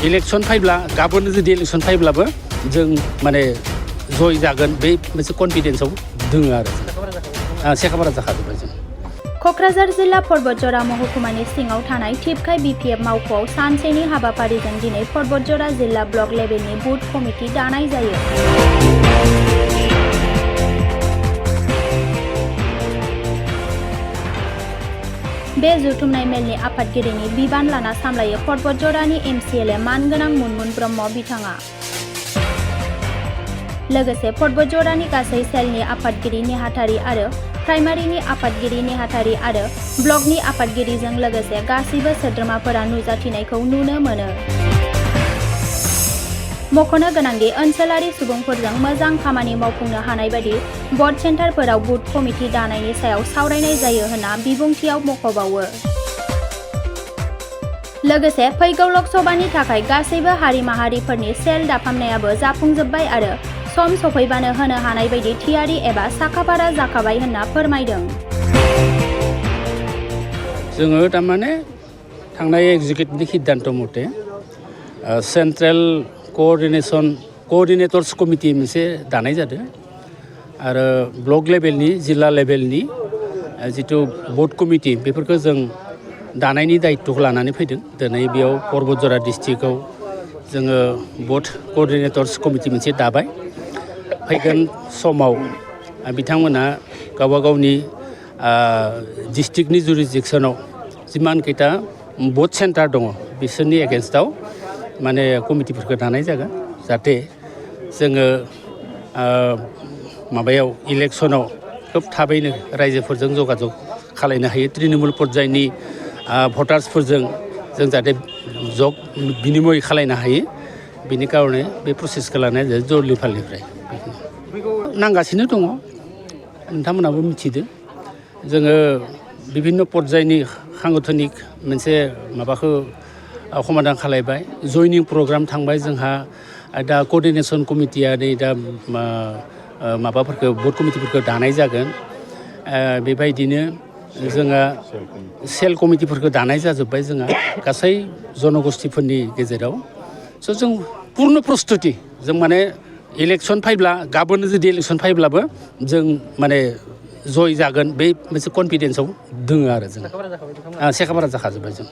Election फाइब्ला गाबोन जुदि election फाइब्लाबो जों माने जय जागोन बे मोनसे कनफिडेन्सआव दोङो आरो सेखाबारा जाखाजोब्बाय जों क'क्राझार जिल्ला पर्बतजरा महकुमानि सिङाव थानाय टिपकाय बिपिएफ मावख'आव सानसेनि हाबाफारिजों दिनै पर्बतजरा जिल्ला ब्लक लेभेलनि बुथ कमिटि दानाय जायो। बे जुथुमनाय मेलनि आफादगिरिनि बिबान लाना सामलायो पर्बतजरानि एमसिएलए मानगोनां मुनमुन ब्रह्म बिथाङा। लोगोसे पर्बतजरानि गासै सेलनि आफादगिरि नेहाथारि आरो प्राइमारिनि आफादगिरि नेहाथारि आरो ब्लकनि आफादगिरिजों लोगोसे गासैबो सोद्रोमाफोरा नुजाथिनायखौ नुनो मोनो। मख'नो गोनांदि ओनसोलारि सुबुंफोरजों मोजां खामानि मावफुंनो हानाय बायदि भट सेन्टारफोराव बुथ कमिटि दानायनि सायाव सावरायनाय जायो होनना बिबुंथियाव मख'बावो। लोगोसे फैगौ लकसभानि थाखाय गासैबो हारि माहारिफोरनि सेल दाफामनायाबो जाफुंजोब्बाय आरो सम सफैबानो होनो हानाय बायदि थियारि एबा साखाफारा जाखाबाय होनना फोरमायदों। जोङो थारमाने थांनाय एग्जिकिउटिभनि सिद्धान्त मथे सेन्ट्रेल कोअर्डिनेटर्स कमिटि मोनसे दानाय जादों आरो ब्लक लेभेलनि जिल्ला लेभेलनि जिथु भट कमिटि बेफोरखौ जों दानायनि दायित्वखौ लानानै फैदों। दिनै बेयाव पर्बतजरा डिस्ट्रिक्टआव जोङो भट कोअर्डिनेटर्स कमिटि मोनसे दाबाय। फैगोन समाव बिथांमोना गावबा गावनि डिस्ट्रिक्टनि जुरिसडिक्सनाव जिमान खैथा भट सेन्टार दङ बिसोरनि एगेन्स्टआव माने कमिटिफोरखौ दानाय जागोन जाहाथे जोङो माबायाव इलेक्सनाव खोब थाबैनो रायजोफोरजों जगाजग खालायनो हायो। तृणमूल पर्यायनि भटार्सफोरजों जों जाहाथे जग बिनिमय खालायनो हायो बेनि कारणे बे प्रसेसखौ लानाय जायो जरलि फालनिफ्राय नांगासिनो दङ। नोंथांमोनाबो मिथिदो जोङो बिभिन्न पर्यायनि सांगठनिक मोनसे माबाखौ समाधान खालायबाय। जयनिं प्रग्राम थांबाय जोंहा दा कोअर्डिनेसन कमिटिया नै दा माबाफोरखौ भट कमिटिफोरखौ दानाय जागोन। बेबायदिनो जोंहा सेल कमिटिफोरखौ दानाय जाजोब्बाय जोंहा गासै जनगोष्ठीफोरनि गेजेराव। स' जों पुर्ण प्रस्तुति जों माने इलेक्शन फाइब्ला गाबोन जुदि इलेक्शन फाइब्लाबो जों माने जय जागोन बे मोनसे कनफिडेन्सआव दोङो आरो जों सेखाबारा जाखाजोब्बाय जों